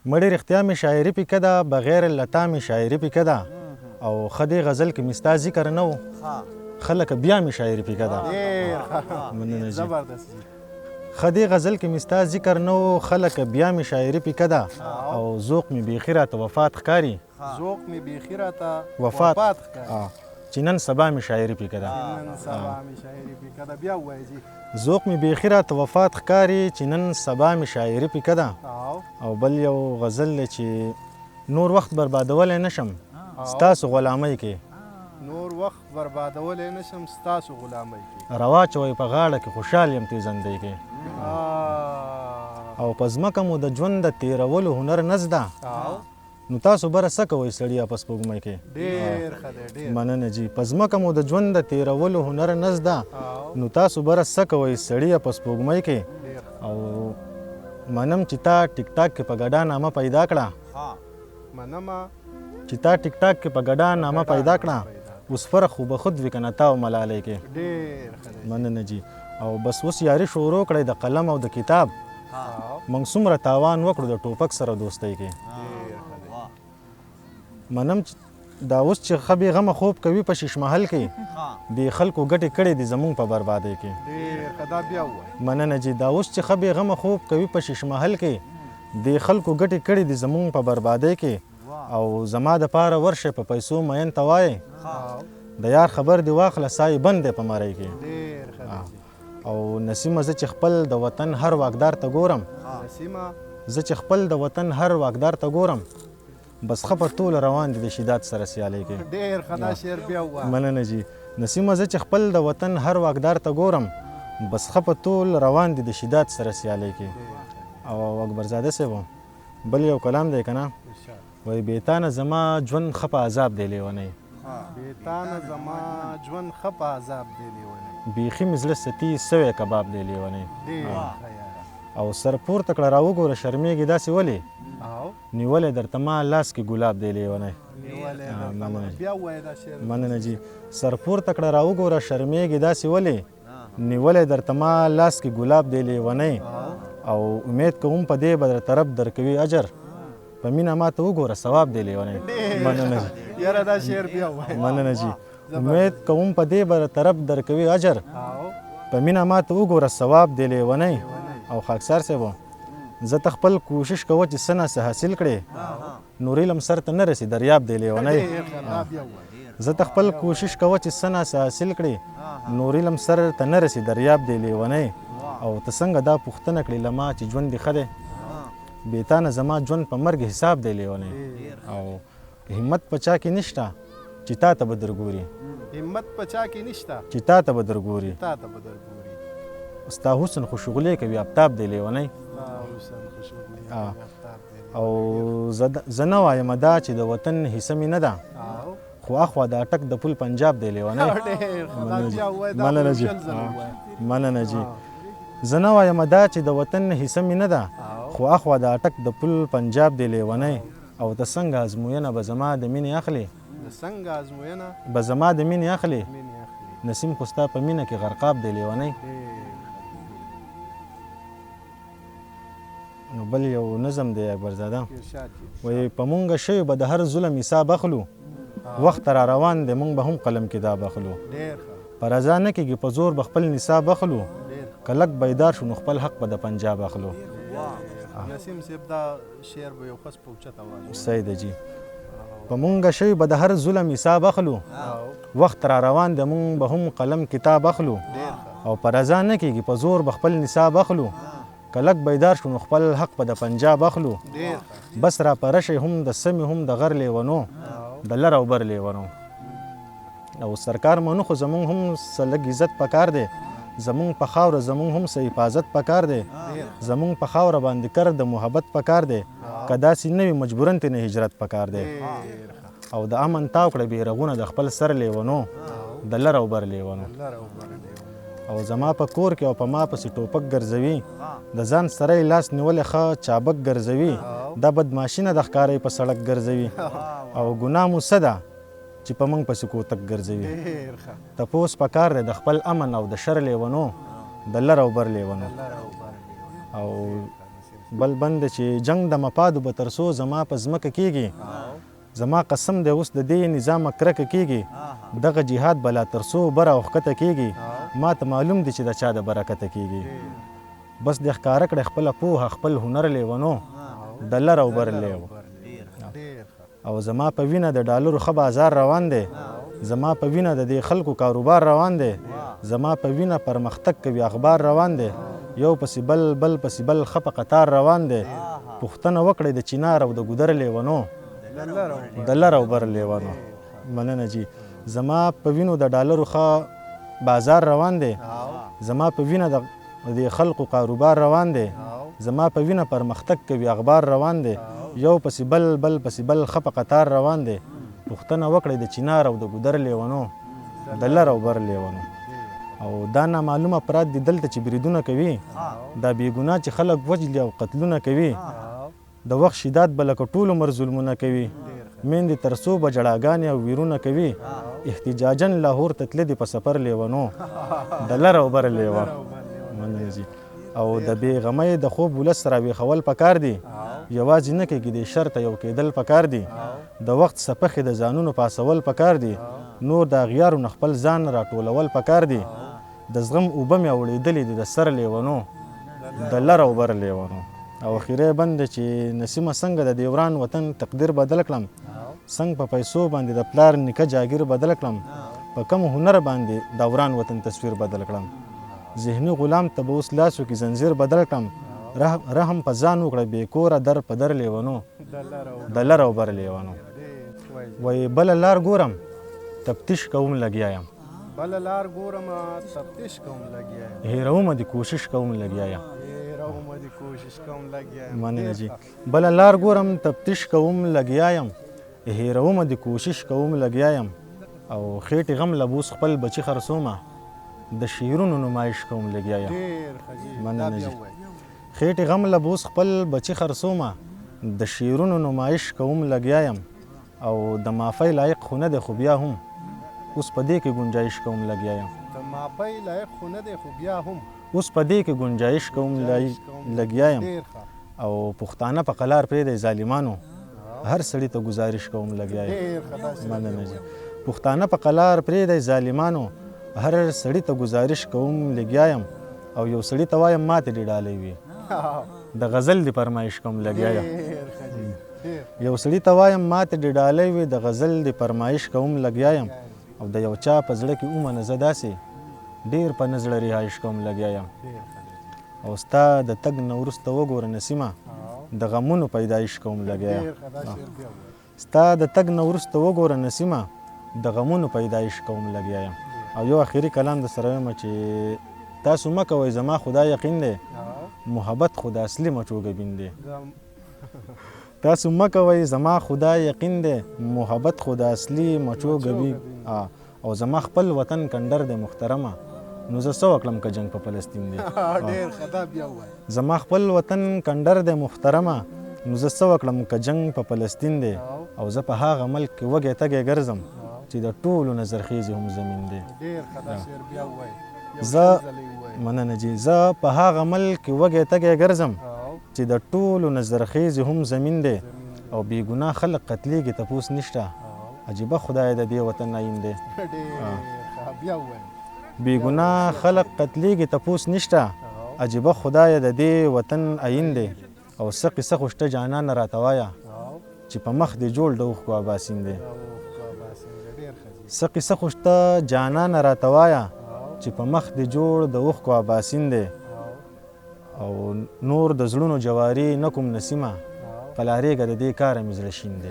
مړې رښتیا مې شاعري پیکه ده، بغیر له تا مې شاعري پیکه ده، او ښه دې غزل کې مې ستا ذکر نه و، ښه لکه بیا مې شاعري پیکه ده. مننه جی. ښه دې غزل کې مې ستا ذکر نه و، ښه لکه بیا مې شاعري پیکه ده، او ذوق مې بیخي راته وفات ښکاري. ذوق مې بیخي راته وفات ښکاري. چې نن سبا مې شاعري پیکه ده. نن سبا مې شاعري پیکه ده. بیا ووایه جی. ذوق مې بیخي راته وفات ښکاري چې نن سبا مې شاعري پیکه ده. او بل یو غزل دی چې نور وخت بربادولی نه شم ستاسو غلامۍ کې. نور وخت بربادولی نه شم ستاسو غلامۍ کې. رواچوئ په غاړه کې خوشحال یم تېزندۍ کې. او په ځمکه مو د ژوند د تېرولو هنر نه زده. نو تاسو بره څه کوئ سړیه په سپوږمۍ کې. ډیر ښه دی ډیر. مننه جی. په ځمکه مو د ژوند د تیرولو هنر نه زده نو تاسو بره څه کوئ سړیه په سپوږمۍ کې. او منم چې تا ټیک ټاک کې په ګډا نامه پیدا کړه. منمه. چې تا ټیک ټاک کې په ګډا نامه پیدا کړه اوس فرق خو به خود وي کنه تا او ملالۍ کې. ډیر ښه دی. مننه جی. او بس اوس یاري شروع کړئ د قلم او د کتاب. موږ څومره تاوان وکړو د ټوپک سره دوستۍ کې. منم دا اوس چې ښه بې غمه خوب کوي په شیش محل کې، دې خلکو ګټې کړې دي زمونږ په بربادۍ کې. مننه جی. دا اوس چې ښه بې غمه خوب کوي په شیش محل کې، دې خلکو ګټې کړې دي زمونږ په بربادۍ کې. او زما د پاره ورشه په پیسو مین ته وایې، د یار خبر دې واخله سا یې بند دی په مرۍ کې. او نسیمه زه چې خپل د وطن هر واکدار ته ګورم، زه چې خپل د وطن هر واکدار ته ګورم، بس ښه په توله روان دي د شیداد سره سیالۍ کې. ډېر ښه دا شعر بیا ووایه. مننه جی. نسیمه زه چې خپل د وطن هر واکدار ته ګورم، بس ښه په تول روان دي د شیداد سره سیالۍ کې. او اکبرزاده صاحب بل یو کلام دی کنه، وایي بې تا نه زما ژوند ښه په عذاب دی لیونی. بې تا نه زما ژوند ښه په عذاب دی لیونی. بیخي مې زړه ستي سوی کباب دی لیونی. ډېر ښه یاره. او سر پورته کړه راوګوره شرمېږې داسې ولې، نیولی درته ما لاس کې ګلاب دی لیونی. نیولی درته ما. بیا ووایه دا شعر. مننه جی. سر پورته کړه راوګوره شرمېږې داسې ولې، نیولی درته ما لاس کې ګلاب دی لیونی. او امید کوم په دې به درته رب درکوي اجر، په مینه ما ته وګوره ثواب دی لیونی. مننه جی. یاره دا شعر بیا ووایه. مننه جی. امید کوم په دې به درته رب درکوي اجر، په مینه ما ته وګوره ثواب دی لیونی. او خاکسار صاحب زه ته خپل کوشش کوه چې څه نه څه حاصل کړې، نور علم سر ته نه رسي دریاب دی لیونی. زه ته خپل کوشش کوه چې څه نه څه حاصل کړې، نور علم سر ته نه رسي دریاب دی لیونی. او ته څنګه دا پوښتنه کړې له ما چې ژوند دې ښه دی، بې تا نه زما ژوند په مرګ حساب دی لیونی. او همت په چا کې نشته چې تا ته به درګوري، همت په چا کې نشته چې تا ته به درګوري، تا ته به درګوري. ستا حسن خو شغلې کوي افتاب دی لیونی. ستا حسن خو شغلې کوي افتاب دی. او زه نه وایم دا چې د وطن حصه مې نه ده، خو اخوا د اټک د پل پنجاب دی لیونی. مننه جی. مننه جی. زه نه وایم دا چې د وطن حصه مې نه ده، خو اخوا د اټک د پل پنجاب دی لیونی. او ته څنګه ازموینه به زما د مینې اخلې، څنګه ازموینه به زما د مینې اخلې، نسیم خو ستا په مینه کې غرقاب دی لیونی. نو بل یو نظم دی اکبرزاده، وایي په مونږ شوی به د هر ظلم حساب اخلو، وخت را روان دی مونږ به هم قلم کتاب اخلو، په رضا نه کېږي په زور به خپل نصاب اخلو، که لږ بیدار شو نو خپل حق به د پنجاب اخلو. نسیم صاحب دا شعر به یو ښه په اوچت اواز ووایي. صحیح ده جی. په مونږ شوی به د هر ظلم حساب اخلو، وخت را روان دی مونږ به هم قلم کتاب اخلو، او په رضا نه کېږي په زور به خپل نصاب اخلو، که لږ بیدار شو نو خپل حق به د پنجاب اخلو، بس را پره شئ هم د سمې هم د غر لیونو، د لر او بر لیونو. او سرکار منو خو زمونږ هم څه لږ عزت پکار دی، زمونږ په خاوره زمونږ هم څه حفاظت پکار دی، زمونږ په خاوره باندې کر د محبت پکار دی، که داسې نه وي مجبورا ترې نه هجرت پکار دی. او د امن تاو کړه بیرغونه د خپل سر لیونو، د لر او بر لیونو. او زما په کور کې او په ما پسې ټوپک ګرځوي، د ځان سره یې لاس نیولی ښه چابک ګرځوي، دا بدماشي نه د ښکارۍ په سړک ګرځوي. او ګناه مو څه ده چې په موږ پسې کوتک ګرځوي. تپوس پکار دی د خپل امن او د شر لیونو، د لر او بر لیونو. او بل بند چې جنګ د مفادو به تر څو زما په ځمکه کېږي، زما قسم دی اوس د دې نظامه کرکه کېږي، دغه جهاد به لا تر څو بره او ښکته کېږي، ما ته معلوم دي چې د چا د برکته کېږي. بس دې ښکاره کړی خپله پوهه خپل هنر لېونو د لر او بر لېو. او زما په وینه د ډالرو ښه بازار روان دی، زما په وینه د دې خلکو کاروبار روان دی، زما په وینه پرمختګ کوي اخبار روان دی، یو پسې بل بل پسې بل ښه په قطار روان دی. پوښتنه وکړئ د چینار او د ګودر لیونو، د لر او بر لیونو. مننه جی. زما په وینو د ډالرو ښه بازار روان دی، زما په وینه د دې خلقو کاروبار روان دی، زما په وینه پرمختګ کوي اخبار روان دی، یو پسې بل بل پسې بل ښه په قطار روان دی. پوښتنه وکړئ د چینار او د ګودر لیونو، د لر او بر لیونو. او دا نامعلوم افراد دي دلته چې بریدونه کوي، دا بې ګناه چې خلک وژلي او قتلونه کوي، د وخت شداد به لکه ټول عمر ظلمونه کوي، میندې تر څو به ژړاګانې او ویرونه کوي، احتجاجاً لاهور ته تللي دي په سفر لیونو، د لر او بر لیوه. مننه جي. او د بې غمۍ د خوب ولس راویښول پکار دي، یوازې نه کېږي دې شر ته یو کېدل پکار دي، د وخت څپخې د ځانونو پاسول پکار دي، نور د اغیارو نه خپل ځان راټولول پکار دي، د زغم اوبه مې اوړېدلې دي د سر لېونو، د لر او بر لېونو. او اخیری بند دی چې نسیمه څنګه د دې وران وطن تقدیر بدل کړم، څنګه په پیسو باندې د پلار نیکه جاګیر بدل کړم، په کوم هنر باندې دا وران وطن تصویر بدل کړم، ذهني غلام ته به اوس لاسو کې زنځیر بدل کړم، رحم په ځان وکړه بې کوره در په در لېونو، د لر او بر لېونو. وایي بله لار ګورم تفتیش کوم لګیا یم، بله لار ګورم تفتیش کوم لګیا یم، هېرومه دې کوشش کوم لګیا یم، هېرومه دې کوشش کوم لګیا یم. مننه جی. بله لار ګورم تفتیش کوم لګیا یم، هېرومه دې کوشش کوم لګیا یم، او خېټې غم له به اوس خپل بچي خرڅومه، د شعرونو نمایش کوم لګیا یم. مننه جی. خېټې غم له به اوس خپل بچي خرڅومه، د شعرونو نمایش کوم لګیا یم، او د معافۍ لایق خو نه دی خو بیا هم اوس په دې کې ګنجایش کوم لګیا یم. د معافۍ لایق خو نه دی خو بیا هم اوس په دې کې ګنجایش کوم لګیا یم. او پښتانه په قلار پرېږدئ ظالمانو، هر سړي ته ګزارش کوم لګیا یم. مننه جی. پښتانه په قلار پرېږدئ ظالمانو، هر سړي ته ګزارش کوم لګیا یم. او یو سړي ته وایم ماته دې ډالۍ وي، د غزل دې فرمایش کوم لګیا یم. یو سړي ته وایم ماته دې ډالۍ وي، د غزل دې فرمایش کوم لګیا یم. او د یو چا په زړه کې ومنه زه داسې ډېر په نه زړه رهایش کوم لګیا یم. او ستا د تګ نه وروسته وګوره نسیمه، د غمونو پیدایش کوم لګیا یم. ستا د تګ نه وروسته وګوره نسیمه، د غمونو پیدایش کوم لګیا یم. او یو اخري کلام د سره وایم چې تاسو مه کوئ زما خدا یقین دی، محبت خو د اصلي مچوګبین دی. تاسو مه کوئ زما خدا یقین دی، محبت خو د اصلي مچوګبین. او زما خپل وطن کنډر دی محترمه، نو زه څه وکړم که جنګ په فلسطین دی. زما خپل وطن کنډر دی محترمه، نو زه څه وکړم که جنګ په فلسطین دی. او زه په هغه ملک کې وږی تږی ګرځم چې د ټولو نظرخېزې هم زمین دی. زه مننه جی. زه په هغه ملک کې وږی تږی ګرځم چې د ټولو نظرخېزې هم زمین دی. او بې ګناه خلک قتلېږي تپوس نشته، عجیبه خدای د دې وطن آیین دی. بې ګناه خلک قتلېږي تپوس نشته، عجیبه خدای د دې وطن آیین دی. او څه قصه خو شته جانانه راته وایه چې په مخ دې جوړ د اوښکو اباسین دی. څه قصه خو شته جانانه راته وایه چې په مخ دې جوړ د اوښکو اباسین دی. او نور د زړونو جواري نه کوم نسیمه، قلارېږه د دې کاره مې زړه شین دی.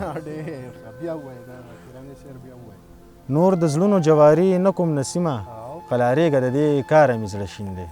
نور د زړونو جواري نه کوم نسیمه، قلارېږه د دې کاره مې زړه شین دی.